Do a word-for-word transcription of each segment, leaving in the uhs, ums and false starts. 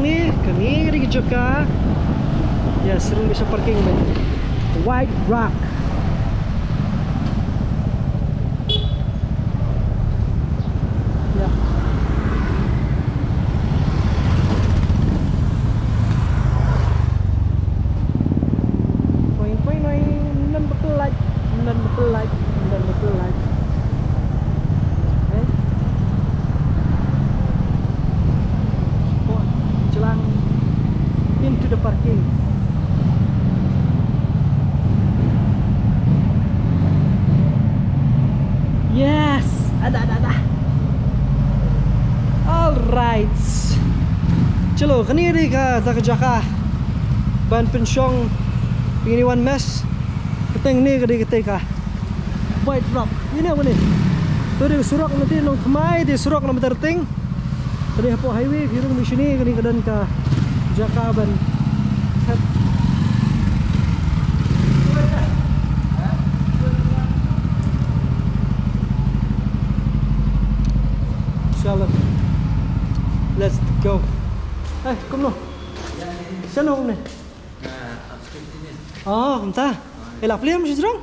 Kane ka dei ka jaka. Yes, rung bishop parking ban White Rock. Ya. Poing, poing, poing. Nan bekelaj, nan bekelaj, nan bekelaj. Eh? Jlang into the parking. Yes, ada, ada, ada. All right. Chalo, kane dei kata ka jaka ban pynshong ïa kine wan mess. Kata kane ka dei kata ka White Rock. Ine wane. To dei surok na te Nongthymmai, dei surok na Mawtyrteng. Ka dei hapoh highway, phi rung bishni, kane ka don ka jaka ban. Chalo. Let's go. Eh, kumno? Shano kumne? Ah, kumta. Eh, la plie mynta sdang.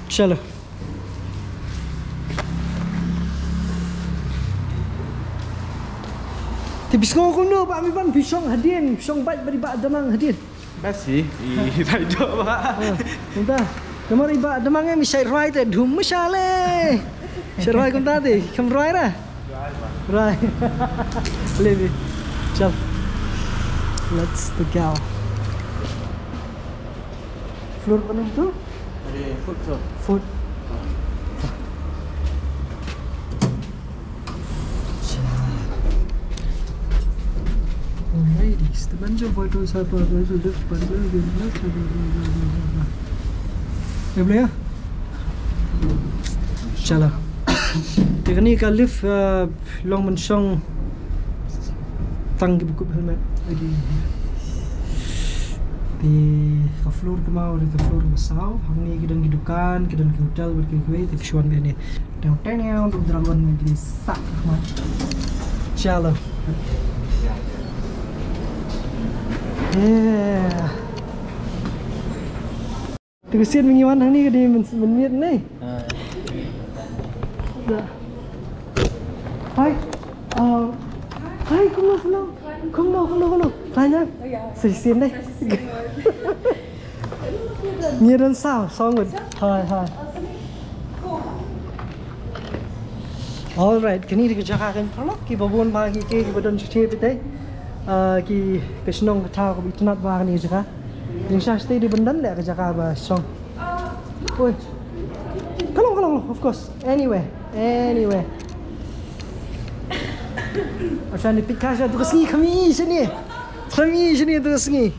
Chalo. Te phi sngew kumno ba mi ban phi shong hadien, phi shong bad ba dei ba damang hadien. Basi, i tai do ba. Ah, kumta. Namar i ba damang em i shait rwai te dum mashale. Shait rwai kumta te, kam rwai ra. Right. Levi. Chal. Let's the go. Floor pa nang tu? Ada food tu. Food. Alrighty, teman jom photo satu apa tu lift pada dia. Eh, boleh ya? Chalo. Te kane ka lift, uh, long mynshong tang kiba kup helmet. Te ka floor kaba ar, ka floor kaba saw. Hangne ki don ki dukan, ki don ki hotel, bad kiwei kiwei, te ki shuwa bad ne. Teng teng teng, tu dragon ne ki sah khmat. Chalo. Yeah. Te ka sien ma ngi wan hangne ka dei mynmiet ne. Hi. Hi, kumno, kumno? Kumno, kumno, kumno? Hi, hi. Sa shisien ne. Ngi don saw, saw ngut. Hi, hi. Alright, kane dei ka jaka kan paralok, kiba bun ba ki, ki, kiba don shisien beit. Ah, ki, ka shnong ka thaw kaba itynnad ba kane ka jaka. Dang sha shatei dei ban don leh ka jaka ba shong. Oi. Ka long, ka long, of course. Anyway, anyway. Asha ni pika sha tu ka sngi kami shane. Kami shane tu ka sngi.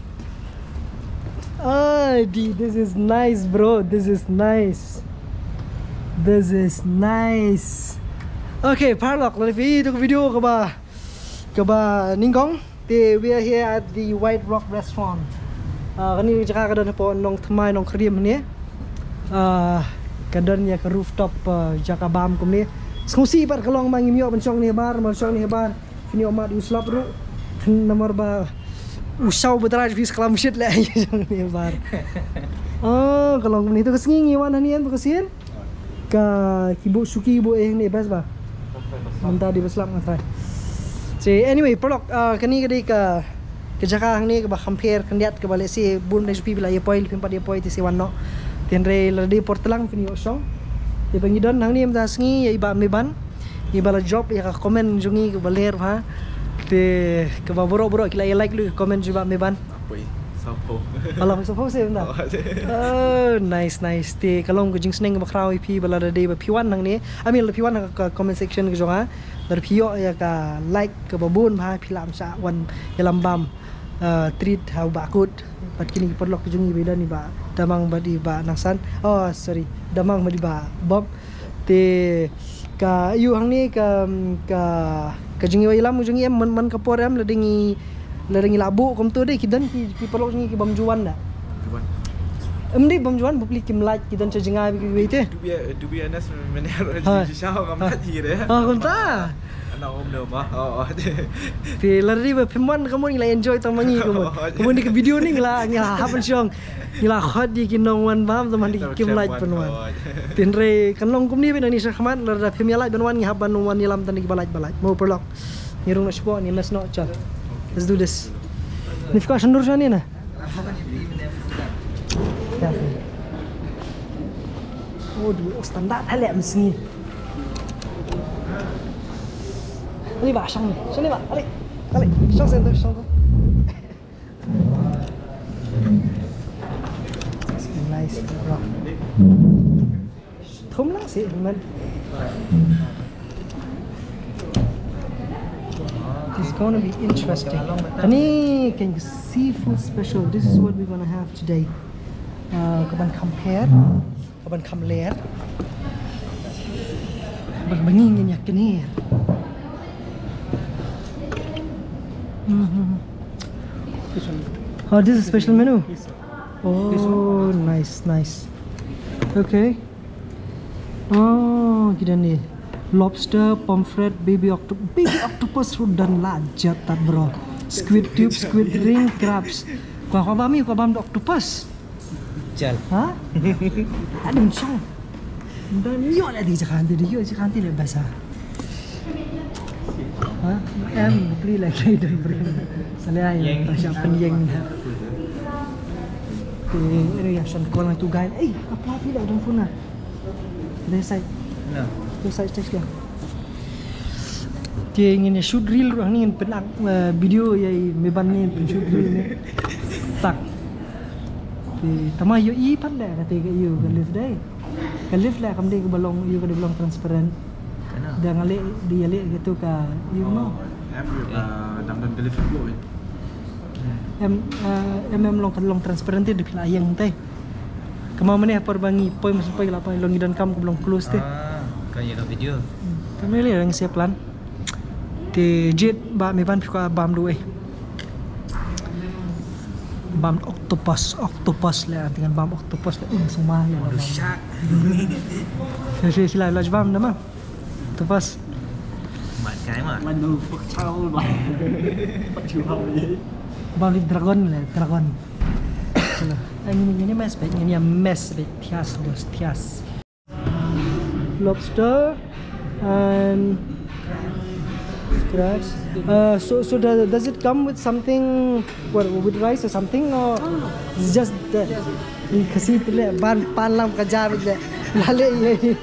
Ai di, this is nice, bro. This is nice. This is nice. Okay, paralok, lada phi ïohi ïa ka video kaba, kaba nyngkong. Te we are here at the White Rock Restaurant. Ah, kane ka jaka ka don hapoh Nongthymmai, Nongkriem ne. Ah, ka don ïa ka rooftop, ah, jaka bam kumne. Sngewsih pat ka long ba ngim ïoh ban shong ne habar, ban shong ne habar. Phin ïoh mad u slap ruh. Namar ba u shaw ba dra phi sklam shit leh shong ne habar. Ah, ka long kumne, to ka sngi ngi wan hangne em, to ka sien. Ka ki buh suki buh eh ne best ba. Mynta dei ba slap nga try. So anyway, paralok, ah, kane ka dei ka, ka jaka hangne kaba kham pher khyndiat kaba lehse bun dei suki ba la ïa poi, lehse phim pat ïa poi te sa wan noh. Te hynrei lada dei por tlang phin ïoh shong. Te ba ngi don hangne mynta sngi ïa i Bah Meban. Iba la jop ïa ka comment jong ngi kaba ler bha. Te kaba baroh baroh ki la ïa like lut ka comment jong i Bah Meban. Apoi, saphew. Alah, saphew seh mynta. Oh, nice, nice. Te ka long ka jingsneng kaba khraw ïa phi ba lada dei ba phi wan hangne. I mean, lada phi wan ha ka comment section ka jong nga. Lada phi ïoh ïa ka like kaba bun bha phi lah ban sa wan ïalam bam, uh, treat ha u Bah Kut. Bad kine ki paralok ki jong ngi ba i don i Bah Damang bad i Bah Nangsan. Oh, sorry. Damang bad i Bah Bob. Te ka ïoh hangne ka, ka, ka jingïalam jong ngi em man, man ka por em lada ngi, lada ngi la buh kumto de ki don ki, ki paralok jong ngi ki bym ju wan da. Ju wan. Em de bym ju wan, bapli kim lait ki don sha jngai kiwei te. To be, to be honest, mynne ruh ji, ji shaw ngam lait hi re. Ha, kumta. Te lada dei ba phim wan ka mut ngi la enjoy tang ma ngi ka mut. Ka mut ni ka video ni ngi la, ngi la hap ban shong. Ngi la khot ïa ki nongwan bam tang ma ngi kim lait ban wan. Te hynrei kan long kumne beit nangne shakhmat, lada phim ïa lait ban wan ngi hap ban wan ïalam tang da kiba lait ba lait. Mo paralok. Ngi rung noh shapoh, ngi mess noh, chal. Let's do this. Ni fika shandur shane na. Careful. Oh, du standard hale am sngi. Ali ba shang ni. Shang ni ba. Ali. Ali. Shang sen tu, shang tu. Nice, bro. Thum lang sih, man. It's gonna be interesting. Ani kan seafood special. This is what we're gonna have today. Uh, kaban compare, kaban compare. Bang bangin ngin yak kenir. Mhm. This one. Oh, this is special menu. Yes, sir. Oh, nice, nice. Okay. Oh, kita ni. Lobster, pomfret, baby octopus. Baby octopus ruh don la jat tat, bro. Squid tube, squid ring, crabs. Kwa kwa bam ïa, kwa bam da octopus. Chal. Ha? Aduh, shong. Don ïoh la di jakan ti, ïoh jakan ti le basa. Ha? Em, bukli la kai don bring. Salai yang, yang, yang. Eh, ini ya, shong kwa tu guy. Eh, apa phi la don phone na? Dei sai. No. Tu sai stage ka. Te ngin ïa shoot reel ruh, ngin pynlong, eh, video ïa i Meban ne, pynshoot reel ne. Tak. Te tama ïohi pat leh kata ka ïoh ka lift dei. Ka lift leh kam dei kaba long, ïoh ka dei ba long transparent. Ka na. Da nga leh, da ïa leh katu ka ïoh mo. Em, ïoh ka dang don ka lift ko. Em, eh, em, em long, long transparent te da phi la ïeng te. Kama mane ha por ba ngi poi, mas poi la poi long ngi donkam ka long close te. Ah, ka ïa ka video. Te me le rang sia plan. Te jied ba Meban phi kwah bam duh ei. Bam octopus, octopus le, anti ngan bam octopus le. Um, suma le. Aduh, shark. Sila, sila, sila bam nama. Octopus. Mat kai ma. Manu fuck chow ba. Fuck chow ba. Bam dragon le, dragon. Chalo. Ai, ngin, ngin mess beit, ngin mess beit, thias, dos, thias. Lobster and crabs. Uh, so, so does, does it come with something, what, with rice or something, or it's just the, in Khasi tu le, ban, pan lam ka jar le, la le ye.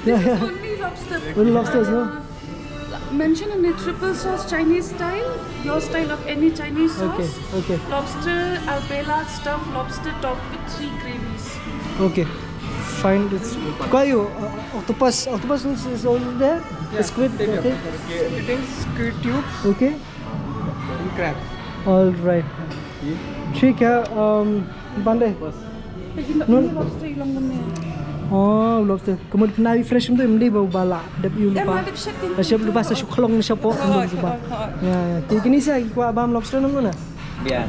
Yeah, yeah. Only lobster. Only lobsters, no? Mention in a triple sauce Chinese style, your style of any Chinese sauce. Okay, okay. Lobster, albella, stuffed lobster, topped with three gravies. Okay. Fine, it's quite you. Uh, octopus, octopus is, is always there. Yeah, squid, okay. It is squid tubes. Okay. And crabs. All right. ठीक है, um, Bande. Bas. Nun. Lobster i long kumne. Oh, lobster. Kumut nai fresh mtu mdi ba bala. Dep yu lupa. Dep shep lupa sa shuklong shapo mtu lupa. Ya, ya. Ti kini sa kwa bam lobster nung na. Biar.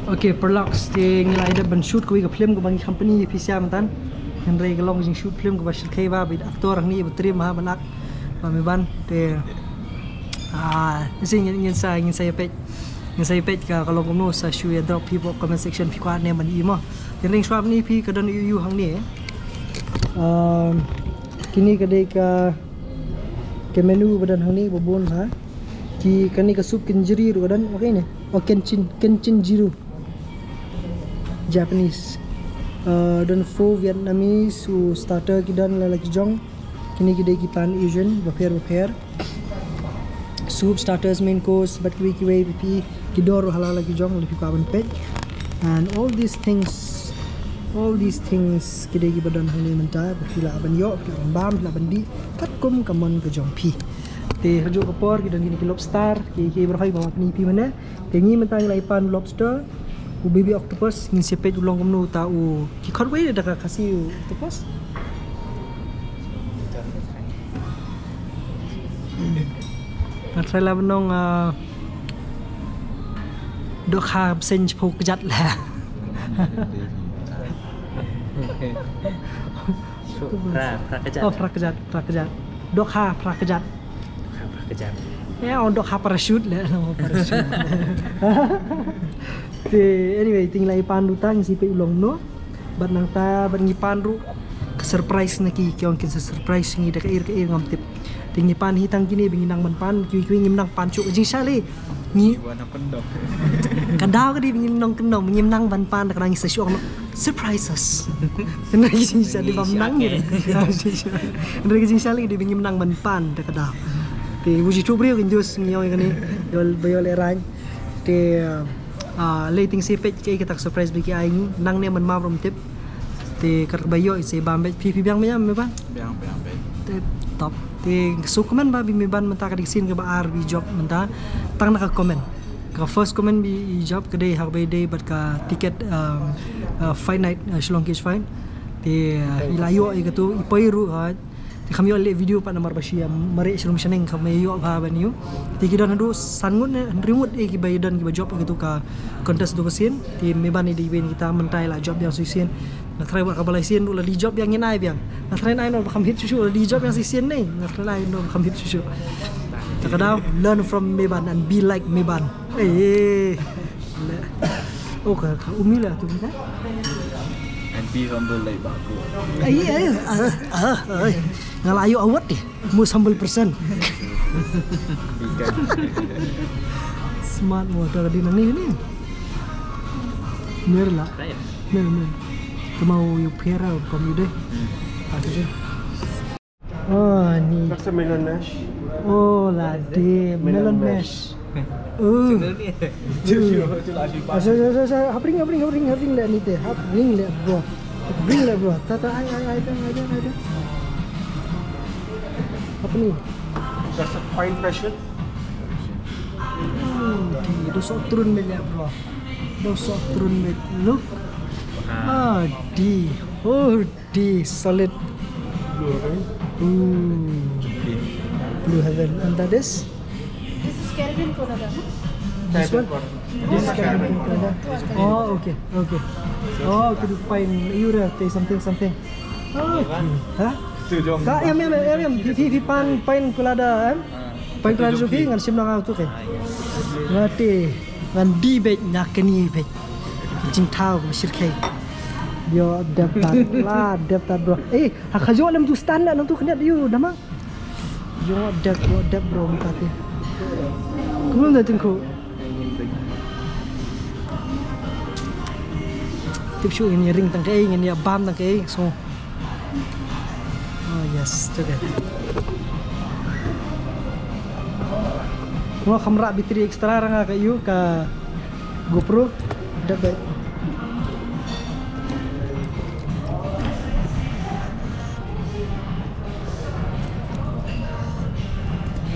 Okay, paralok, te ngi la dep ban shoot kawei ka film kaba ngi company phi sha mynta. Hynrei ka long jingshoot film kaba shyrkhei ba bad actor hangne ba trim ha ban ak. Ba Meban te. Ah, ngin sa, ngin sa, ngin sa ïa peit. Ngin sa ïa peit ka, ka long kumno sa shu ïa drop phi hapoh comment section phi kwah ne ban ïohi mo. Te ring shuwa ne phi ka don ïohi hangne. Um, kini ka dei ka, ka menu ba don hangne ba bun ha. Ki kani ka soup kinjiri ruh ka don, okay ne. O kenchin, kenchin jiru. Japanese. Uh, don pho Vietnamese, u starter ki don la la ki jong. Kini ki dei ki pan Asian bapher bapher. Soup, starters, main course, bad kiwei kiwei phi phi ki dor ha la la ki jong lada phi kwah ban peit. And all these things, all these things ki dei kiba don hangne mynta, ba phi lah ban ïoh, phi lah ban bam, phi lah ban dih katkum ka mon ka jong phi. Te ha kajuh ka por ki don kini ki lobster, ki ki ba hoi ba wat ni phi mynne. Te ngi mynta ngi la ïa pan lobster, u baby octopus, ngin sa peit u long kumno ta u, ki khot wei da ka Khasi u octopus. Nga try la ban ong, ah, dohkha bseiñ shiphew kjat la. Phra, phra kjat. Oh, phra kjat, phra kjat. Dohkha phra kjat. Kejap. Ya, ong dok ha parachute le, ha parachute. Te, anyway, te ngi la ïa pan ruh ta, ngi shu peit u long no. Bad nangta, bad ngi pan ruh, ka surprise na ki, ki ong kin sa surprise ngi da ka ir ka ir ngam tip. Te ngi pan hi tang kine, ba ngi nang ban pan, kiwei kiwei ngim nang pan shuh, ka jingshisha lei. Ngi Wan hapendok. Ka daw ka dei ba ngin nang kyndong, ba ngim nang ban pan da ka daw ngi sa shu ong surprises. Hynrei ka jingshisha dei ba ngim nang. Hynrei ka jingshisha lei dei ba ngim nang ban pan da ka daw. Te u ji tu briew kin jus ngi ong kane. Ïoh ba ïoh lehraiñ. Te ah, lei te ngi sa peit kaei kata ka surprise ba ki ai ngi. Nangne man map rum tip. Te kat ba ïoh i sa bam beit, phi phi biang biang me ban. Biang biang beit. Te top. Te so comment ba bi me ban mynta ka dei ka sien kaba ar bi jop mynta. Tang na ka comment. Ka first comment bi i jop ka dei ha kaba ïadei bad ka ticket, um, uh, fight night, uh, Shillong Cage Fight. Te uh, i la ïoh i katu i poi ruh ha. Te kham ïoh leh video pat namar ba shi ïa mareh shrum shaneng kham ïoh bha ban ïoh. Te ki don haduh san ngut ne hynriew ngut eh kiba ïa don kiba jop ïa katu ka contest tu ka sien. Te me ban i dei ben kita mynta i la jop biang shisien. Nga try wat kaba lai sien ruh la dei jop biang ngin ai biang. Nga try ai noh ba kham hit shuh shuh la dei jop biang shisien ne. Nga try ai noh ba kham hit shuh shuh. Ta ka daw, learn from Meban and be like Meban. Eh. Oh ka, ka umi la tu kan. And be humble like Baku. Ai ai ah ah ai. Nga la ïoh award dei. Most humble person. Smart mo ta ka dei nangne ne. Mer la. Mer mer. Kemau ïa pera kom ïa dei. Ah tu je. Oh ni. That's a melon mash. Oh la dei melon mash. Oh. Cuba ni. Cuba, cuba, cuba. Ah, so, so, so, so. Hapring, hapring, hapring, hapring leh ni te. Hapring leh bro. Hapring leh bro. Ta ta ai ai ai ta ai ta ai ta. Hapring. That's a fine passion. Hmm, di, do sok turun me leh bro. Do sok turun me look. Ah, di. Oh, di solid. Blue heaven. Ooh. Blue heaven. And that is? This is Caribbean colada, no? This one? This is Caribbean colada. Oh, okay, okay. Oh, to the pine. You have something, something. Oh, okay. Huh? Tu jom. Ka em em em em. Phi phi pan pine colada em. Pine colada jong phi ngan shim nang tu ke. Ngate ngan di bek nya keni bek. Jingthaw shirkhei. Yo dep tat la dep tat bro. Eh, ha khajo lem tu stand na tu khnet yu damang. Yo dep yo dep bro mta te. Kumno da tingku. Tip shu ngin ïa ring tang kaei ngin ïa bam tang kaei so. Oh yes, tu dei. Ngo kham rah battery extra ra nga ka ïu ka GoPro. Dep dep.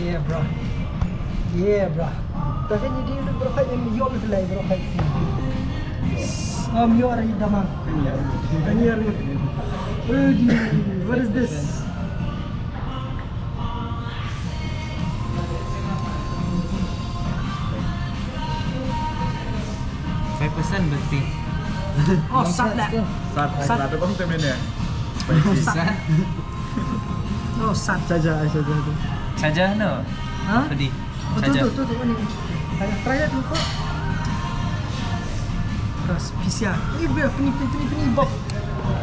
Yeah bro. Yeah bro. Ta kan ni di bro kai em yom tu lai bro kai. Am yo ari damang. Kan ni ari. Eh, di, what is this? Five percent berarti. Oh, sat dah. Sat, sat. Sat. Sat. Sat. Sat. Sat. Oh, sat. Saja, saja tu. Saja no. Ha? Tadi. Oh, tu, saja. Tu, tu, tu, ni. Try, try tu kok. Terus P C R. Ni bro, pini, pini, pini, pini, Bob.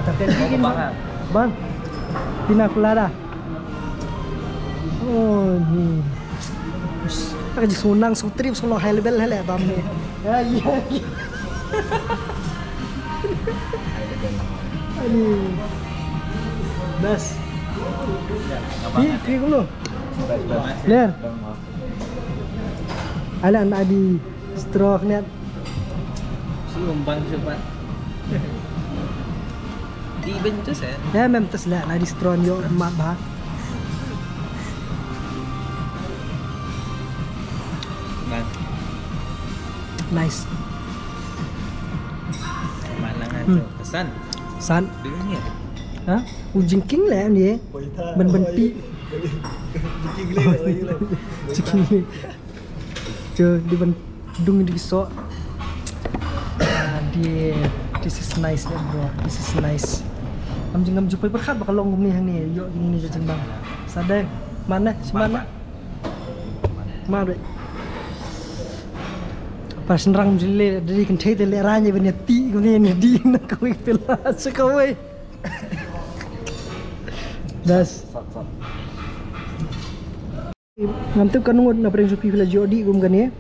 Tapi ni, Bang. Bang. Pina colada. Oh, ni. Ka jingsunang sutri sung long high level hele bam ni. Ya, ya. Ani. Best. Ni, ni kumno? Ler. Ala na di stroke net. Si umpan cepat. Di bentus eh. Ya mem tes lah, lah di stron yo mat bah. Bang. Nice. Malang hmm. Tu. San. San. Dulu ni. Ha? U jingking lah ni. Ban ban pi. Jingking le. Jingking le. Cho di ban dung di so. Ah, di, this is nice, eh, bro. This is nice. Am jing am jupai perkhat bakal long ni hang ni. Yo ni ni jing bang. Sadai. Mana? Mana? Ma doi. Pas nrang jule dari kan thei te le ranya banya ti ko ne ne di na ko ik pela sa ko wei. Das. Ngam tip kan ngut na pring supi pela jodi gum kan ye.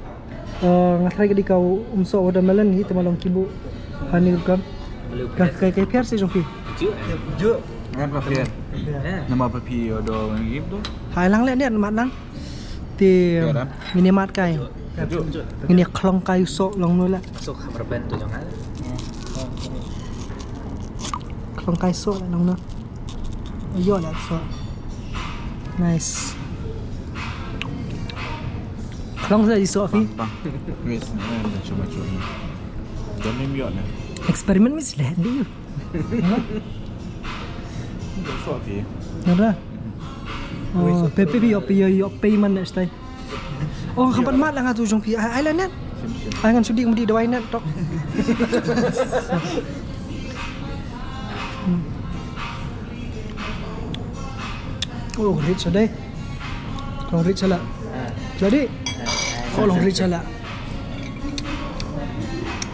Eh, nga try ka di kau umso watermelon hi te malong kibu. Hani kam. Ka ka ka piar se supi. Ju. Ju. Ngam ka piar. Nama papi odo ngib do. Hai lang le ne mat lang. Te ngine mat kai. Ngine klong kai so long no la. So khamar ben tu jong ha. Klong kai so long no. Yo la so. Nice. Klong sa so fi. Bang. Wis na cuma cuma. Jangan yo na. Experiment mis leh di. So fi. Nada. Oh, pepe yo pe yo yo payment next time. Oh, khampat mat la nga tu jong phi. Ai ai la net. Ai ngan sudi mudi dawai net tok. Hmm. Oh, rich dai. Long rich la. Jadi. Oh, long rich la.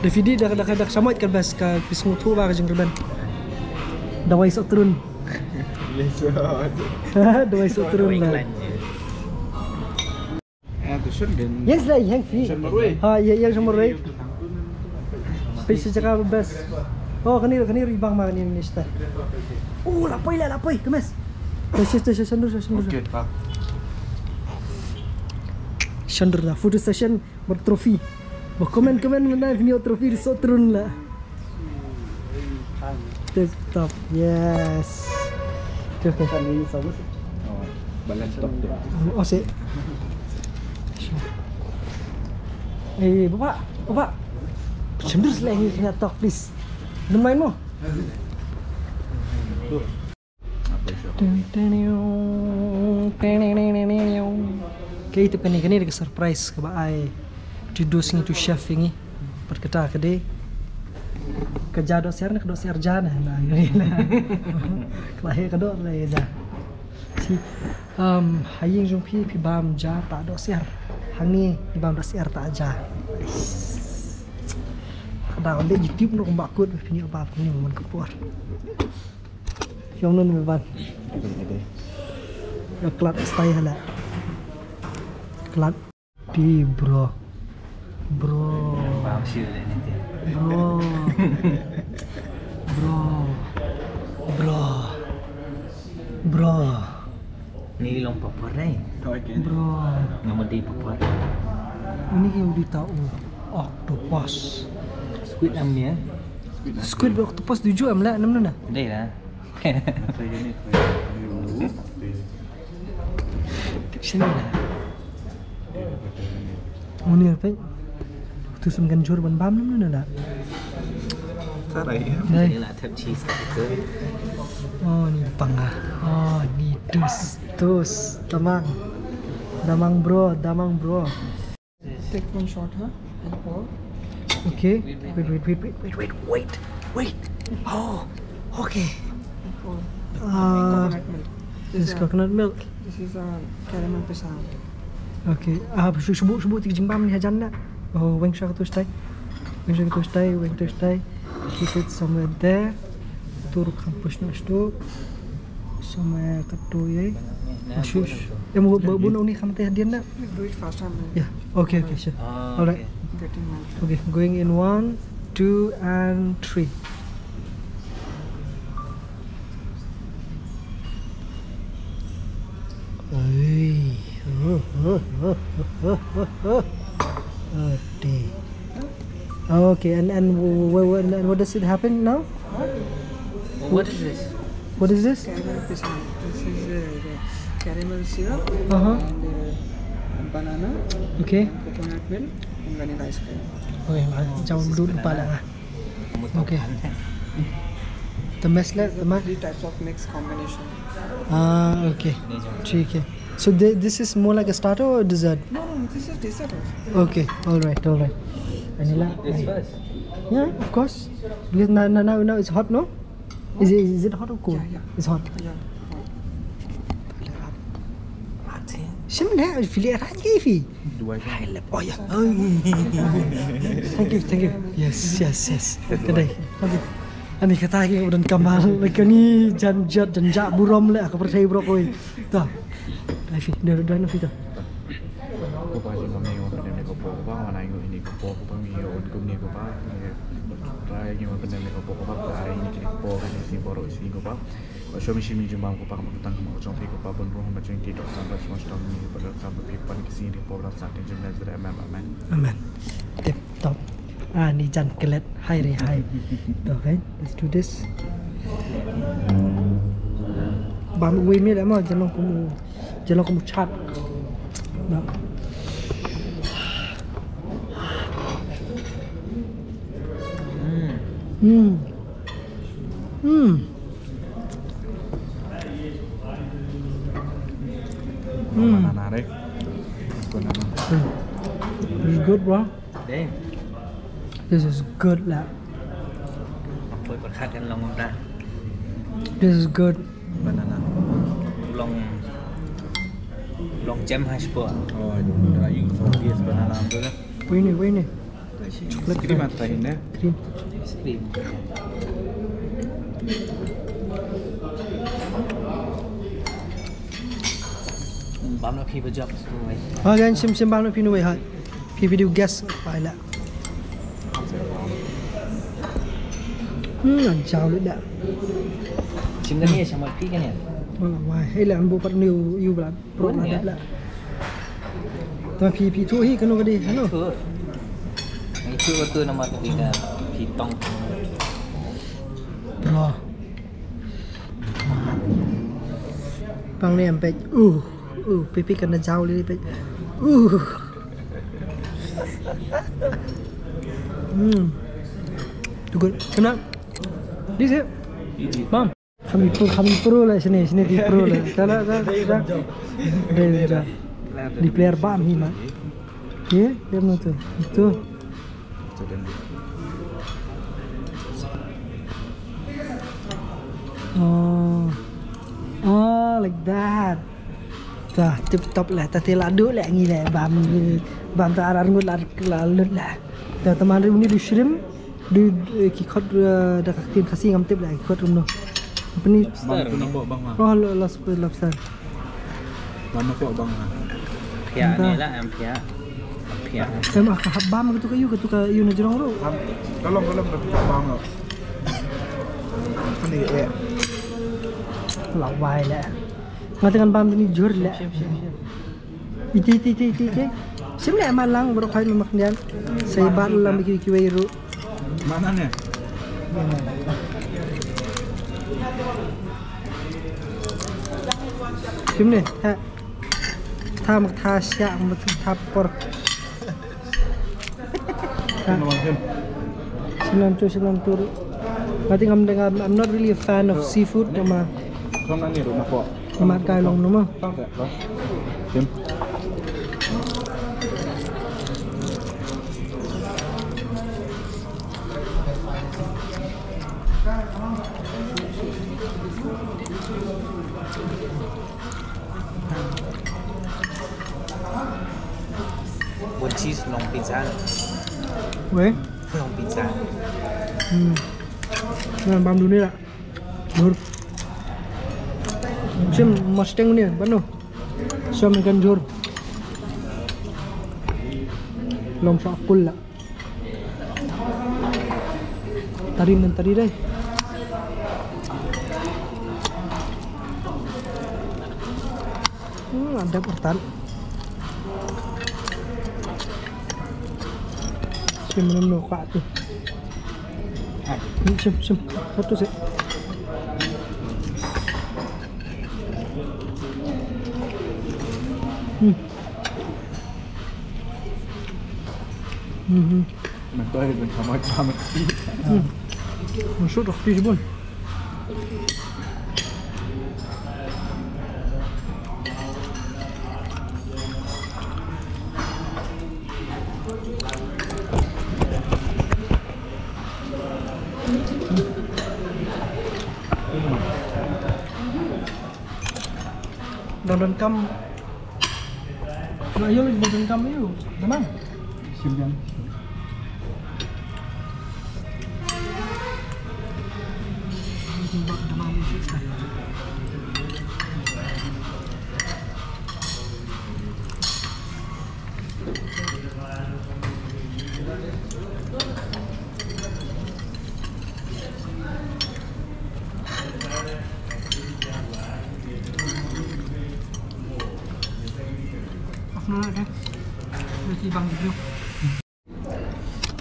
Da phi di da da da samai ka bas ka pis mutu ba ka jing reben. Dawai sok turun. Dawai sok turun la. Yes la, yang fi. Ha, ya ya sama roi. Pisi cakap bas. Oh, kani kani ribang ma kani ni sta. Oh, lapoi la, lapoi, kemes. Session session session dulu session dulu. Okay, pa. Session dulu la, photo session bertrofi. Berkomen komen mana video trofi di sotrun la. Desktop, yes. Okay, okay. Balance top tu. Oh, si. Eh, bapak, bapak. Sendiri lagi kena talk, please. Nemen mo. Okay, ito kani kani ka surprise kaba ai. Ti dus ngi tu chef ngi. Pat kata ka dei ka ja doh siar ne ka doh siar ja ne na. Ka la he ka doh la he ja. Si, um, ha ïing jong phi phi bam ja ta doh siar. Hangne phi bam doh siar ta ja. Ka da on de YouTube no kumba kut phi ni ba phi ni man ka por. Phi ong nun me ban. Ka klat stai hala. Klat. Ti bro. Bro. Bam shu le ni ti. Bro. Bro. Bro. Bro. Ni long papar ni. Bro. Nama di papar? Ini yang di tau octopus. Squid am ya? Squid octopus tujuh am lah, enam nuna. Dei lah. Sini lah. Munir pek. Tu sem ganjur ban bam nam na da. Sarai. Dai. Ni lah tap cheese kat tu. Oh, ni panga. Oh, ni dus dus. Damang. Damang bro, damang bro. Take one shot, huh? And pour. Okay. Wait, wait, wait, wait, wait, wait, wait, wait. Oh, okay. And pour. Uh, coconut milk. This is coconut milk. This is a caramel pisang. Okay. Ah, shu shu shu tik jingbam ni hajan na. Oh, weng sha tu stai. Weng sha tu stai, weng tu stai. Keep it somewhere there. Tur campus na stu. Somewhere katu ye. Shush. Em bu bu ni khamte hadian na. Please do it fast, I'm Yeah. Okay, okay, sure. Ah, all right. Okay. Getting my Okay, going in one, two, and three. Hey. Okay. Okay, and, and wh- wh- and what does it happen now? What is this? What is this? Caramel pisang. This is uh, the caramel syrup Uh-huh. and uh, banana, Okay. Coconut milk, and vanilla ice cream. Okay, jauh dulu lupa lah. Okay. Temes lah, temes. Three types of mix combination. Ah, okay. ठीक है. So thi- this is more like a starter or a dessert? No, no, this is dessert also. Okay, all right, all right. Vanilla. This first. Yeah, of course. Because now, now, now, now it's hot, no? Is it, is it hot or cold? Yeah, yeah. It's hot. Yeah, hot. Shim ne, phi leh rang ki phi. Duwai. Hai lep, oh ya. Thank you, thank you. Yes, yes, yes. Ka dei. Thank you. Ani kata ki udah kamal, lagi ni jan jat, jan jak burom leh, ka pyrthei bro koi. Ta. Ai phi, dah, dah, na phi ta. Ko Pa jong ngi, ngi wan pyndem ïa ka por, ko Pa, wan ai ngi ïa kane ka por, ko Pa, ngi ïa wan kumne, ko Pa, ngi rai ngi wan pyndem ïa ka por, ko Pa, ai ngi kane ka por, kane ka sngi baroh shi sngi, ko Pa. Wat shim ïa ka sngi jong bam, ko Pa, kum ka kyrteng ka jong phi, ko Pa, ban rung ha ka jingïaid doh san, ban sngewthuh sha ngi, ban rung san, ban phi pan ka sngi, ka por, ban san, ka jong Nazareth, amen, amen. Amen. Tip top. Ah, ni jan kelet. Hai re, hai. Okay, let's do this. Bam wei mi leh mo, jan long kum u, jan long kum u chat. Na. Hmm. Hmm. Hmm. Hmm. Banana, right? Banana. Hmm. This is good, bro. Dei. This is good, lah. Poi pyrkhat kan long kumta. This is good. Banana. Long, long gem ha spo. Oh, dah ing so yes banana tu lah. Wei ni, wei ni. Chocolate cream. Ata ini. Cream. Cream. Bam na phi ba jop. Ha, gan shim shim bam na phi nu wei ha. Phi video guess pai la. Hmm, an jaw lu da. Shim da ni sama phi kan ya. Wah, wah, hei la an bu pat ni u, u bla. Pro na dep la. Ta phi phi tu hi kano ka dei, hello. Itu. Itu tu nama tu kita hitong. Bro. Pang ni ampek. Uh, uh, pipi kena jauh ni pek. Uh. Hmm. Too good. Kena. This it. Bam. Kami pro, kami pro lah sini, sini di pro lah. Salah, salah, salah. Dei, dei. Di player bam hi ma. Ye, dia mana tu? Itu. Oh. Oh, like that. Ta, tip top lah. Ta te la duk lah ngi lah. Bam, bam ta arar ngut la, la lut lah. Ta teman ri uni du shrimp. Du, du, eh, ki khot, eh, da ka ktien Khasi ngam tip la ki khot kumno. Apa ni? Lobster. Bam tu nampak bang lah. Oh, lo-, los-, lobster. Bam nampak bang lah. Phiah ni lah, em phiah. Phiah. Em, ah, ka hap bam katu ka yu, katu ka yu na jrong ruh. Bam, tolong, tolong, katu ka bam lah. Apa ni, eh? Lawai lah. Nga tengah bam ni jur lah. Shim, shim, shim. Iti, iti, iti, iti, iti. Shim leh ma lang baroh khoit ma khyndiat. Sa i bat lang ba ki, kiwei ruh. Mana ne? Shim ne, ha. Tha ma tha sha, ma tha por. Ha. Shim. Shim lang tu, shim lang tu. Nga teng ngam deng, I'm, I'm not really a fan of seafood, nama. Kong nang ni ruh na ko. Mat kai long no ma. Tang sa, long. Tim. Bun cheese long pizza. Wei? Long pizza. Hmm. Ngan bam duni lah. Jhur. Shim mustang ni, bano. Shim ikan jhur. Long shakul lah. Tari men tari dai. Hmm, ada pertan. Shim mano ka tu. Hai. Hmm, shim, shim. Satu sih. Hmm. Hmm, hmm. Mentol dengan sama-sama. Hmm. Masuk dah, pis pun. Don don kam. Ayo, lagi bawang kam ayo. Damang. Sim jam.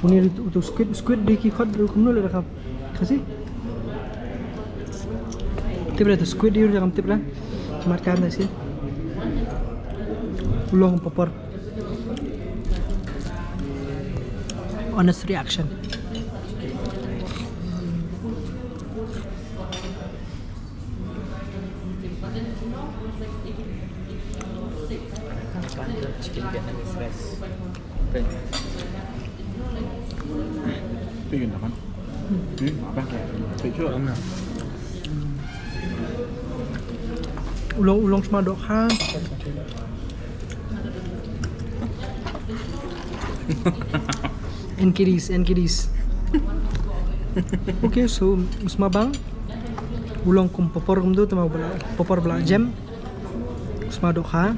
Uni uto squid, squid dei ki khot ruh kumno leh da ka Khasi. Tip da uto squid ïa u, kam tip da. Mat kan da sien. U long papar. Honest reaction. Chicken Vietnamese rice. Pi kin tapan. Pi apa ke? Pi chu. U long, u long sma dohkha. N K Ds, N K Ds. Okay, so sma bang. U long kum papar kumto, te ma ba la, papar ba la jem. Sma dohkha.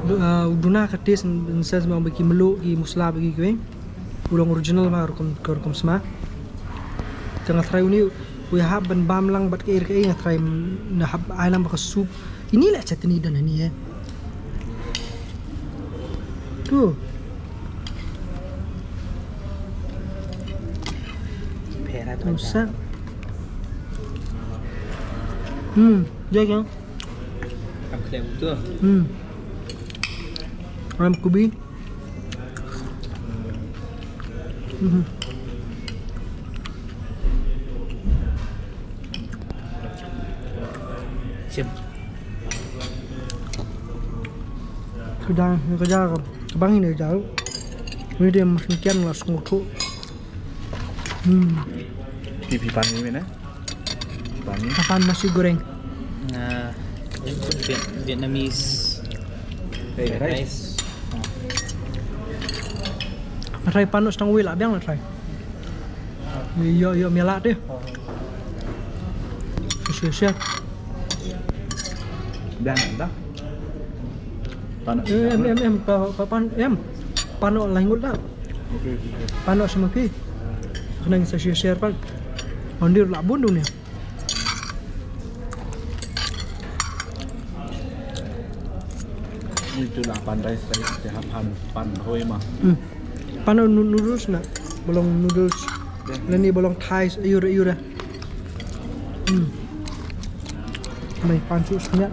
Du-, ah, u duna ka taste in, in sense ma ba ki mluh, ki musla, ba ki kiwei. U long original ma rukom, ka rukom sma. Te nga try uni, u ïahap ban bam lang bad kaei kaei, nga try na hap ai lang bad ka soup. Ini leh chutney don hani eh. Tu. Pera tu. Sa. Hmm, ya kan? Am klem tu. Hmm. Ram kubi. Mhm. Sim. Ka da, ka da, ka bang ini jauh. Ini dia masih kian lah sungguh. Hmm. Pipi pan ni mana? Pan ni? Pan nasi goreng. Nah, Viet-, Vietnamese fried rice. Nga try pan noh sdang wei lah biang nga try. Ïoh, ïoh, ïoh, mih lah te. Share, share. Biang dah. Pan noh. Eh, em, em, em, pa, pa, pan, em. Pan noh lai ngut dah. Okay, okay. Pan noh sa ma phi. Khnang sa share, share pan. Ndir lah bun duh ne. Ni tu lah pan rice, rice te ha pan, pan hoi ma. Hmm. Pan nu-, noodles na, ba long noodles. Ya. Lane ba long Thai, ayur, ayur. Hmm. Mai pan su snya.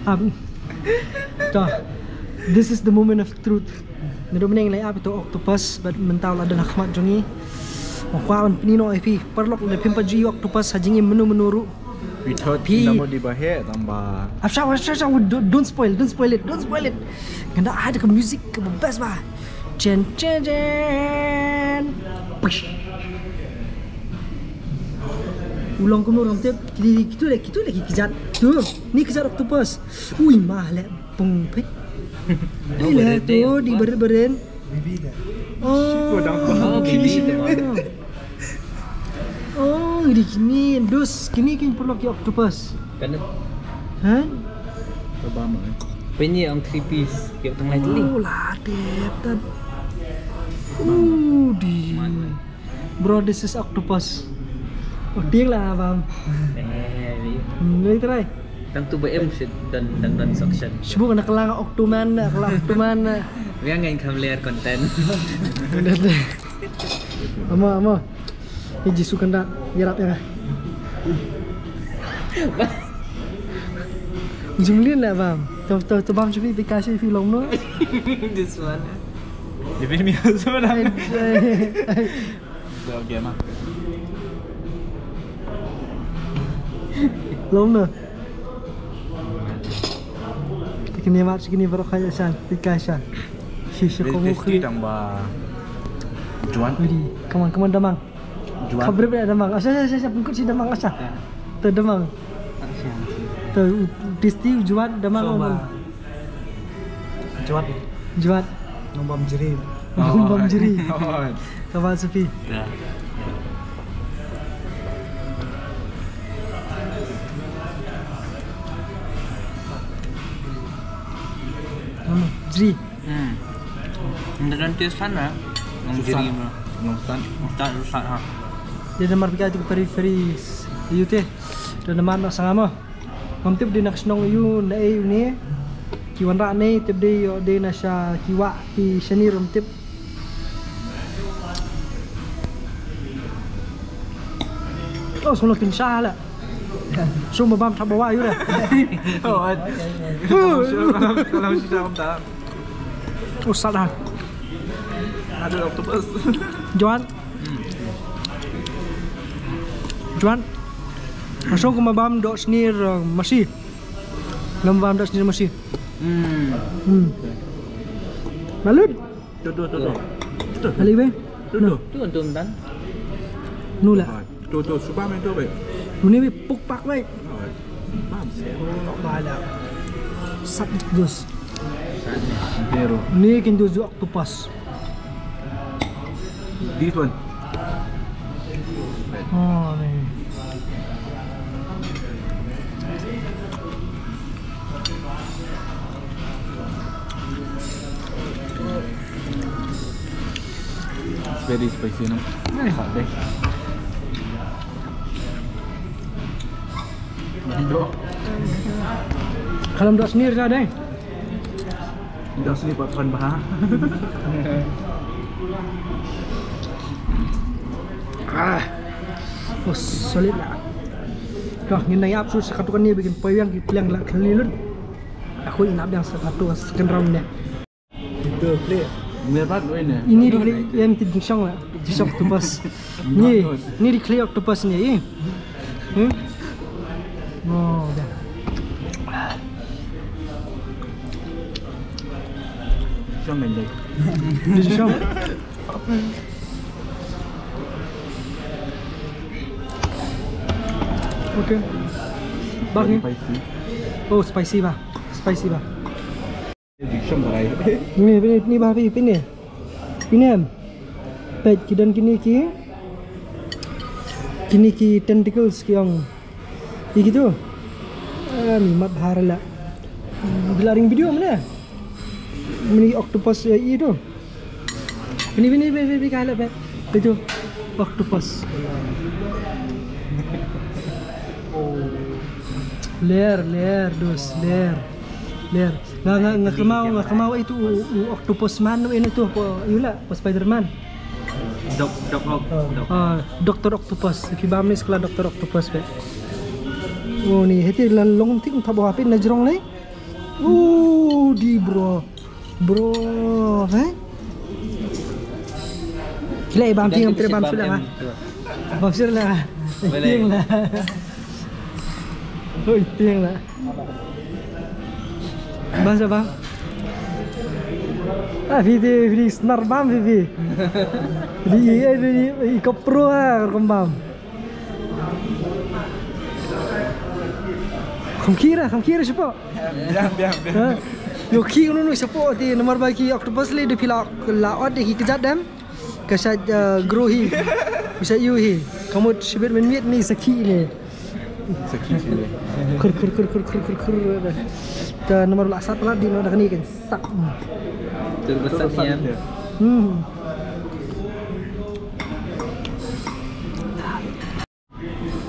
Am. To. This is the moment of truth. Naduh mynne ngi la ap ïa uto octopus bad mynta u la don ha khmat jong ngi. Nga kwah ban pyni noh ïa phi. Paralok, lada phim pat ju ïoh octopus ha jingim mynno mynno ruh. Phi thot phi. Namo di ba heh tang ba. Ap sha, ap sha, ap sha, don't, don't spoil, don't spoil it, don't spoil it. Ngan da ai da ka music kaba best ba. Chen, chen, chen. Pish. U long kumno ruh ngam tip. Kito, kito leh, kito leh ki kjat. Tu, ni kjat octopus. Ui ma leh pung pit. Ni leh tu di beren beren. Oh, oh, kini sini. Oh, di kini dus, kini kin paralok ki octopus. Kan? Ha? Coba mah. Penyi ang three piece, ïoh tang lai teli. Oh, la tep tad. Uh, di. Bro, this is octopus. Oh, tieng lah, bam. Eh, ni. Hmm, ni try. Tang tu ba em shit dan, dan, dan suction. Shu na kelang Octoman, na kelang Octoman. Biang ngan kam ler content. Amo, amo. Ni Jisu kanda, yarap ya. Jumlin lah, bam. Tu, tu, tu bam shu phi, phi kasi phi long no. This one. Dia punya mi semua dah. Dah, okay mah. Long no. Tikni mat sikni baru kaya san, tikai san. Si si ko mu khli. Tang ba juan. Ready. Come on, come on, Damang. Juan. Khabrip ya, Damang. Asa, asa, asa, pengkut si Damang, asa. Ya. Te damang. Te u Tasty u Juat damang. Juat. Juat. Nong bam jri. Nong bam jri. Ka ba supi. Jri. Hmm. Nda don taste san na. Nong jri ma. Nong san. Tak sat ha. Dia namar pika tu peri peri. Ayu te. Don namar na sangama. Ngam tip dei na ka shnong aïu, na ei une. Ki wanrah ne, tip dei ïoh dei na sha ki wah ki shane ruh ngam tip. Oh, sngewlong tyngshah la. Shu ma bam thap ba wah ïu la. Oh, ai. Oh, sat la. Ada octopus. Juan. Juan. Masuk ke mabam dok sni, eh, masi. Lem bam dok sni masi. Hmm. Hmm. Balut. Tu, tu, tu, tu. Tu. Kali be? Tu, tu. Tu, tu, tu. Nu la. Tu, tu, suba me tu be. Ni be puk pak be. Bam. Bala. Sat dus. Pero. Ni kin dus octopus. This one. Oh, ni. Very spicy, no? Nice. Hot, eh? Ka lam dok sni ka dei. Dok sni pat pan bha. Ah. Oh, solid la. Ka ngin nang ïap shuh sa katu kane ba kin poi biang ki pliang la kali lut. Aku inap biang sa katu second round ne. Itu klik. Ini di klik, em, ti jingshong la. Jingshong octopus. Ni, ni di klik octopus ni, eh. Hmm? Oh, dah. Jingshong ni dei. Jingshong. Okay. Bang ni. Spicy. Oh, spicy ba. Spicy ba. Ni, ni, ni, ba, ni, ni. Ni em. Peit, ki don kine ki. Kine ki tentacles ki ong. Ïa kitu. Ah, ni mat bha la. Bila ring video mana? Mini octopus, eh, itu. Bini, bini, bini, bini, bini, kalah, bet. Itu octopus. Ler, ler, dus, ler. Ler. Nga, nga, nga kynmaw, nga kynmaw itu u, u octopus man, u ini tu, po, yu la, po Spider-Man. Doc, Doc Ock, Doc. Ah, Doktor Octopus. Phi bam ni sekla Doktor Octopus, bet. Oh, ni, hiti la long tik thabo hapit na jrong ni. Uh, di bro. Bro, eh? Kila bam tiang, bam sila. Bam sila. Tiang la. Oi, tiang la. Bam sa bam. Ah, video, video snar bam, video. Di, eh, di, i kopro ah, kum bam. Kham khira, kham khira shapoh. Biang, biang, biang. Ha? Yo ki unu nu shapoh ti namar ba ki octopus le de phi la la ot de ki kjat dem. Ka sha, uh, grow hi. Ka sha yu hi. Kamut shibit men miet ni sakhi ni. Sakhi sini. Khur, khur, khur. Ta namar la sat la di no da ni kan sak. Terus sat ni. Hmm.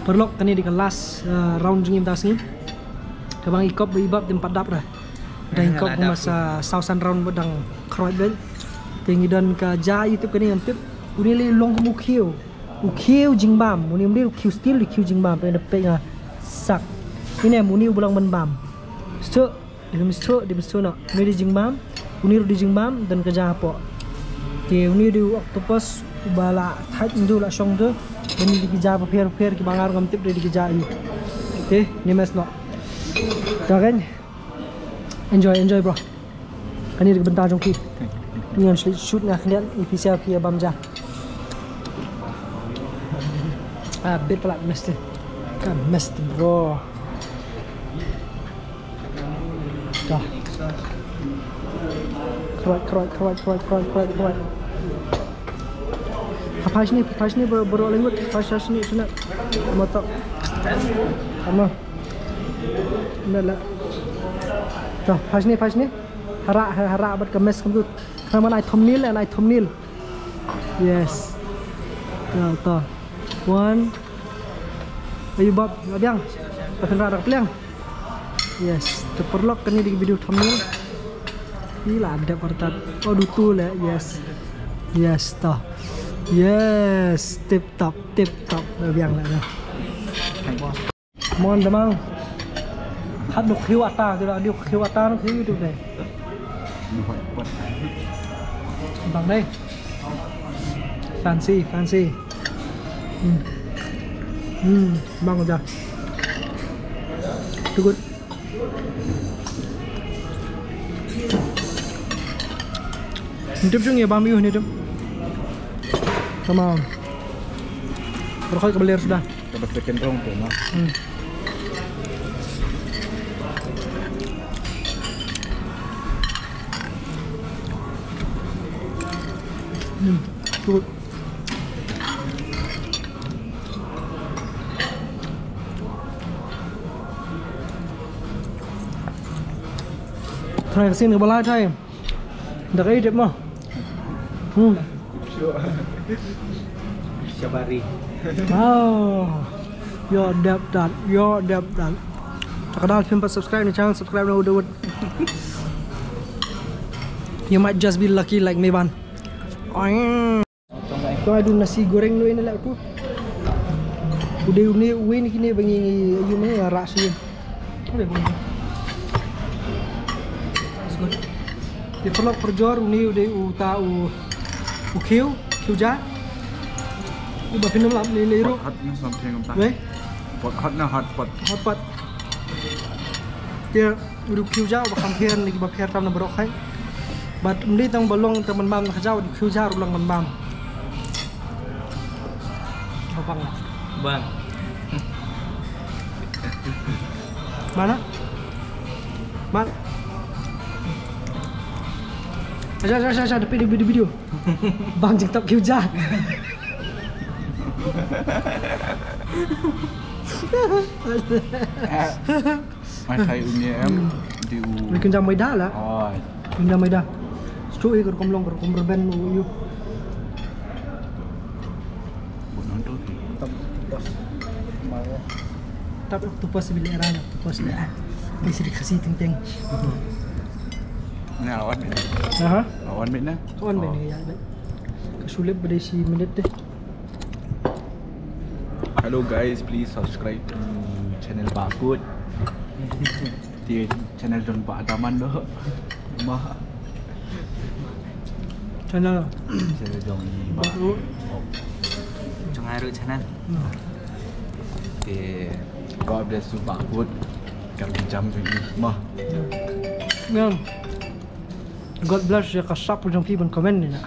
Paralok, kane dei ka last, uh, round jong ngi mynta ka sngi. Kaba ngi kop ba i bap dei pat dap ra. Dang kop ba ma sa saw san round ba dang khroit bel. Te ngi don ka ja YouTube kane ngam tip. Une le long kum u khiew. U khiew jingbam. Une um dei u khiew steel, u khiew jingbam. Pe na pe nga sak. Ine une u ba long ban bam. Sto Dei misthu, dei misthu noh. Une dei jingbam, une ruh dei jingbam, don ka ja hapoh. Te une dei u octopus, uba la thait ndu la shong ndu, don dei ki ja bapher bapher kiba nga ruh ngam tip dei ki ja aïu. Te, ne mes noh. Ta kan. Enjoy, enjoy bro. Kane dei ka bynta jong ki. Ngan shoot nga khyndiat, i phi sa phi bam ja. Ah, bit palat mesti. Mess, bro. Dah. Kruat, kruat, kruat, kruat, kruat, kruat, kruat. Phai shane, phai shane, bro, bro, lyngngoh, phai shane, shane. Mata. Ama. Dah lah. Dah, phai shane, phai shane. Hara, hara, hara, bad ka mess kumtu. Kane ai thumbnail, ai thumbnail. Yes. To, to. One. Ayu bab, la biang. Ka kynrad da ka pliang. Yes. Te paralok, kane dei ka video thumbnail. Ila dep artat. Oh, dutu le. Yes. Yes, to. Yes. Tip top, tip top. La biang la. Mon da mang. Hat nuk hiu ata, tu la diu hiu ata nuk hiu tu dei. Bang dei. Fancy, fancy. Hmm. Hmm, bang da. Too good. Ni tip jong ïa bam ïu ni tip. Tamam. Berkhoi ka beler sudah. Ka ba second round tu, no? Hmm. Hmm. Good. Try ka sien ka ba lai try. Da ka i dep mo. Hmm. Shabari. Oh. Yo dep dat, yo dep dat. Ka dal phim pat subscribe na channel, subscribe na u Daud. You might just be lucky like me, ban. Oing. To adu nasi goreng lo ina la tu. Ude une uin kine bangi yu me rasi. Ude uin. It's good. Di pelok perjor une ude uta u u khiu, khiu ja. Uba pinam lam ni ni ru. Hot na something. Weh? Pot hot na hot pot. Hot pot. Te u khiu ja uba kham pher ni ba pher tam na bro khai. But mli tang balong tang man bam na ja u khiu ja u lang man bam. Bang. Bang. Mana? Man. Aja aja aja aja depi depi depi. Bang jingtap khiu ja. Ai sai uni em di u. Ni kenjam mai da la. Oh. Kenjam mai da. Stu i ker komlong ker komrben u yu. Bukan tu. Tap octopus. Tap octopus bila era octopus le. Ni sidi khasi ting ting. Ni lawan ni. Aha. Lawan ni. Lawan ni ya. Ka sulip bade si minit deh. Hello guys, please subscribe to channel Bakut. Di channel don ba daman lo. Ma. Channel. Channel jong i ba. Bakut. Jong aru channel. Hmm. Di ko update su Bakut. Kam jam jong i ma. Ngam. God bless ïa ka sap jong phi ban comment ni na.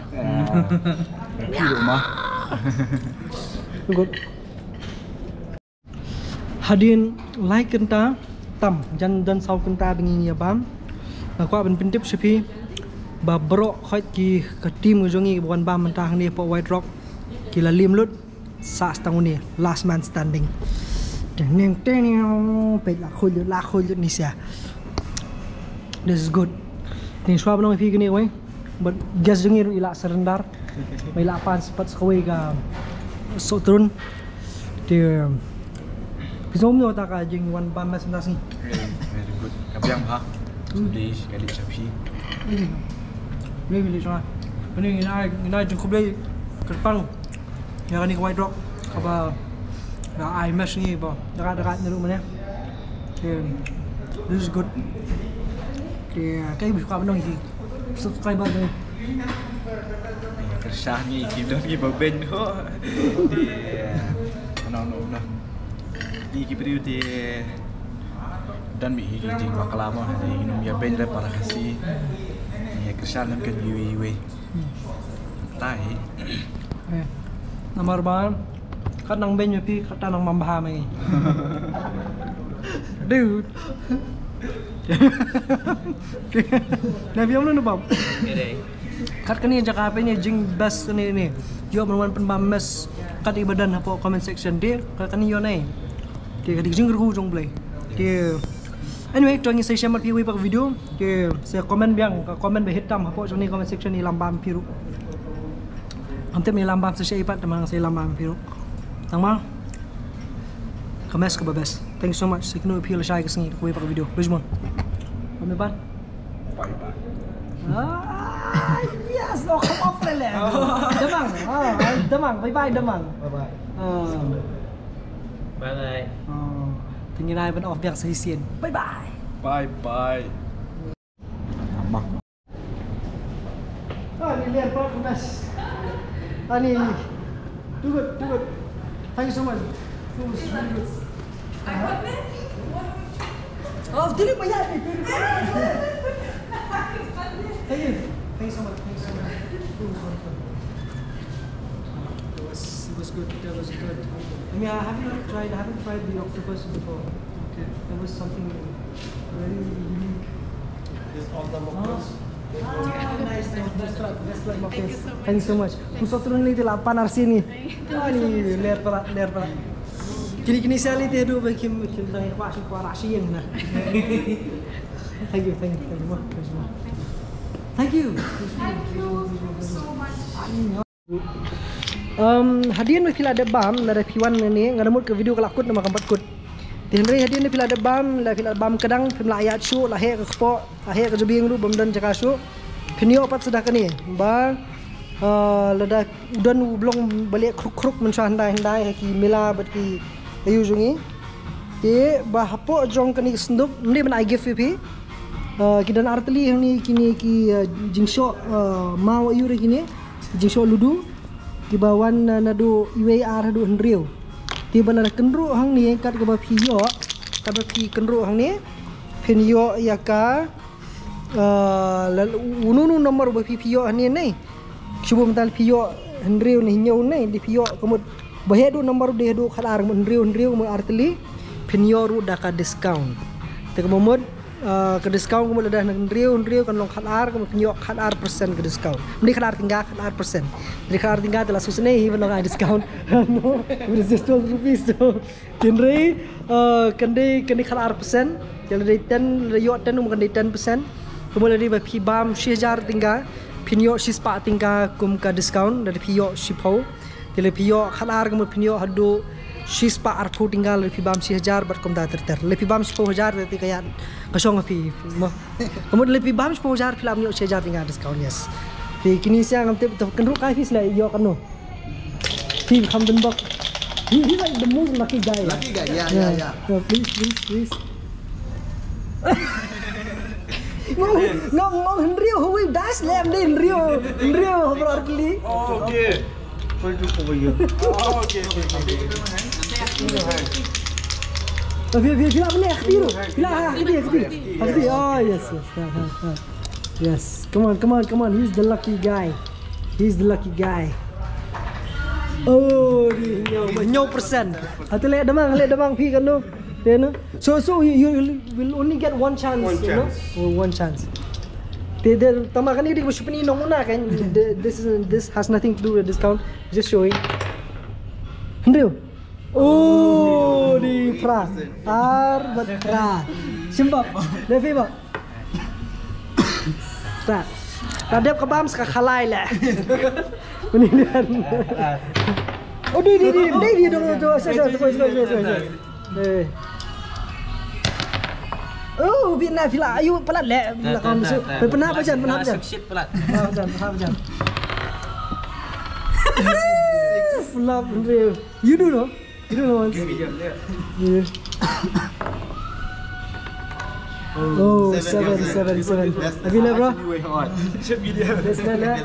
Phi ruh ma. God. Hadien lai kynta tam jan jan saw kynta ba ngi ïa bam. Nga kwah ban pyntip sha phi ba baroh khoit ki ka team jong ngi ba wan bam mynta hangne hapoh White Rock ki la lim lut. Sa stang une last man standing. Teng neng teng neng peit la khuid la khuid ni sia. This is good. Ni shuwa ba nong phi kini wei. But guess jong ngi ruh i la surrender. Mai la pan spat sa kawei ka soh trun. Te phi sngewbha ta ka jingwan bam mes nda sngi. Very good. Ka biang ha. Hmm. Dei ka dei sha phi. Hmm. Maybe dei sha. Kane ngi nai ngi nai jingkhublei kyrpang. Ïa kane ka White Rock kaba nga ai mes ngi ba da ka da ka na ruh mane. Em, this is good. Te kai bi ka ba nong hi subscriber ni. Kyrshan ngi ki don ngi ba ben ho. Te no no no. Ngi ki briew te don mi hi ki jingbakla mo, ngi nym ïa ben re para Khasi. Ngi kyrshan nym kan iwei iwei. Tai. Eh, namar ba Kat nang beiñ ma phi, kat nang mam bha ma ngi. Dude. Na phi ong na bam. Kat kane jaka phi ne jing best kane ne. Ïoh ban wan pynbam mess. Kat i ba don hapoh comment section de. Kat kane ïoh ne. Te ka dei ka jingkyrkhu jong Blei. Te anyway, to ngin sa ïashem bad phi ha kawei pat ka video. Te sa comment biang, ka comment ba hit tam hapoh jong ne comment section, i lam bam phi ruh. Ngam tip i lam bam sa sha i pat, te ma nga sa lam bam phi ruh. Tang ma. Ka mess kaba best. Thank you so much. Sa kynnoh phi lashai ka sngi ha kawei pat ka video. Bye, Jmon. Bye bye. Ah, yes, oh, come off le le. Damang. Ah, damang. Bye bye, damang. Bye bye. Ah. Bye bye. Oh, te ngin ai ban off biang sa shisien. Bye bye. Bye bye. Ani lian pat kunas. Ani. Too good, too good. Thank you so much. It was really good. Oh, dili pa yan. Thank you. Thank you so much. Thank you so much. It was wonderful. It was, it was good. That was good. I mean, I haven't tried, I haven't tried the octopus before. Okay. That was something very unique. This all the mukbang. Ah, nice, nice. Best luck, best luck, Mokis. Thank you so much. Thank you so much. Khublei shibun ïa phi la pan arsien ïa ngi. Thank you so much. Ani, ler palat, ler palat. Kini, kini sali te du ba kim, kim dang kwah, kwah arsien na. Thank you, thank you, thank you, ma. Thank you, ma. Thank you. Thank you so much. Um, hadien ba phi la dep bam, lada phi wan ne, nga da mut ka video ka la kut namar kam pat kut. Te hynrei hadien ba phi la dep bam, la phi la bam kdang, phim la ïaid shuh, la heh ka kpoh, la heh ka jabieng ruh, bym don jaka shuh. Phin ïoh pat sa da kane, ba, uh, lada u don u blong ba leh kruk kruk mynshuwa hyndai hyndai, ha ki mela bad ki aïu jong ngi. Te ba hapoh jong kane ka synduk, ym dei ban ai gift ïa phi. Uh, ki don ar tylli hangne kine ki, uh, jingshoh, uh, maw aïu re kine. Jingshoh ludu kiba wan, uh, naduh iwei, ar haduh hynriew. Te ba lada kynruh hangne kat kaba phi ïoh, kat ba phi kynruh hangne phin ïoh ïa ka, uh, la, uno uno number ba phi, phi ïoh hangne ne. Shu ba mynta phi ïoh hynriew ne hynñiew ne, dei phi ïoh ka mut ba heh haduh number dei haduh khatar, ka mut hynriew hynriew, ka mut ar tylli, phin ïoh ruh da ka discount. Te ka mut Ah, ka discount ka mut lada hynriew hynriew kan long khatar, ka mut phin ïoh khatar percent ka discount. Ym dei khatar tyngka, khatar percent. Dei khatar tyngka te la sngewsynei hi ban long ai discount. No, it is just twelve rupees. So, hynrei, ah, kan dei, kan dei khatar percent. Te lada dei ten, lada ïoh ten, um kan dei ten percent. Ka mut lada dei ba phi bam shi hajar tyngka, phin ïoh shispah tyngka kum ka discount, lada phi ïoh shiphew. Te lada phi ïoh khatar ka mut phin ïoh haduh shispah arphew tyngka, lada phi bam shi hajar bad kumta ter ter. Lada phi bam shiphew hajar te ka ïa ka shong ha phi. Mo. Ka mut lada phi bam shiphew hajar phi lah ban ïoh shi hajar tyngka discount, yes. Te kine sha ngam tip to kynruh kai phi sla ïoh kano. Phi kham dun bok. He, he's like the most lucky guy. Lucky guy, yeah, yeah, yeah. Yeah, please, please, please. Ngong, ngong, ngong hynriew, hui das lem dei hynriew, hynriew ha bra kli. Oh, okay. Point two over here. Oh, okay, okay, okay. Phi, phi, phi lah beli, phi lah, phi, phi. Oh, yes, yes. Ha, ha, ha. Yes. Come on, come on, come on. He's the lucky guy. He's the lucky guy. Oh, di hynñiew, hynñiew percent. Atu leh damang, leh damang phi kano. Te no. So, so you, you will only get one chance, one chance. Oh, one chance. Te, te, tama kane dei ba shu pyni nong muna kan. The, this is, this has nothing to do with discount. Just showing. Hynriew. Oh, di phra. Ar bad phra. Shimbap. Levi ba. Sa. Ta dep ka bam sa ka khalai le. Mani dan. Oh, di, di, di, di, di, di, di, di. Eh. Oh, bi na phi la aïu palat le. Na kam su. Pynah pajan, pynah pajan. Shit palat. Pynah pajan, pynah pajan. Pynah pajan. You do know? You do know once. Yeah. Oh, seven, seven, seven. Have you never? That's better.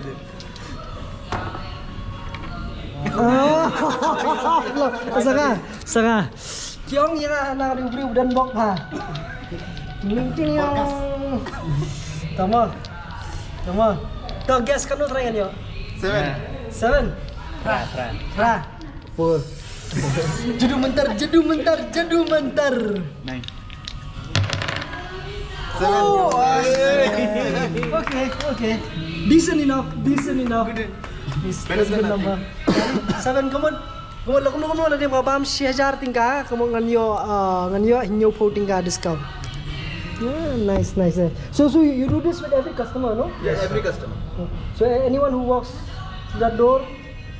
Ah, sanga, sanga. Kiong ïa na di briew dan bok pha. Ting ting yong. Tama. Tama. To guess kano try ngan ïoh. Seven. Seven. Phra, phra. Phra. Four. Jadu mantar, jadu mantar, jadu mantar. Nine. Oh, okay, okay. Decent enough, decent enough. It's Better a good than number. Seven, come on. Come on, la kumno kumno la dei ba bam shi hajar tyngka, come on, ngan ïoh, uh, ngan ïoh hynñiew phew tyngka discount. Yeah, nice, nice, nice. So, so you, you do this with every customer, no? Yes, every customer. So anyone who walks through that door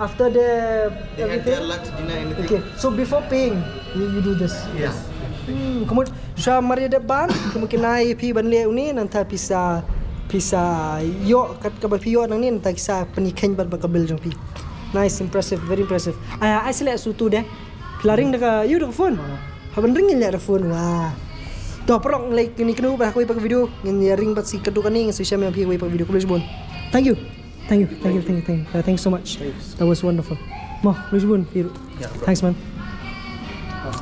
after the They had everything? Their lunch, dinner, anything. Okay, so before paying, you, you do this. Yes. Hmm, kumut sha mar ïa dep ban, kumut ki nai phi ban leh uni nangta pisa pisa ïoh kat kaba phi ïoh nangne nangta ki sa pyni kheiñ bad ba ka bill jong phi. Nice, impressive, very impressive. Ai ai select su tu de. Phi la ring da ka ïoh da ka phone. Ha ban ring leh da phone wa. To parok ngi leh kini kenu ba kawei pa ka video ngin ïa ring bad si katu kani ngin sa shem ïa phi kawei pa ka video. Khublei shibun. Thank you. Thank you, thank you, thank you, thank you. Uh, thank you so much. That was wonderful. Mo, khublei shibun. Thanks man.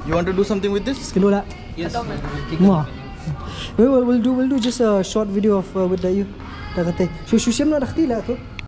You want to do something with this? Kendo lah. Yes. Mo. We will we'll do we'll do just a short video of uh, with the you. Da kate. Shu shu shem na da kati lah tu.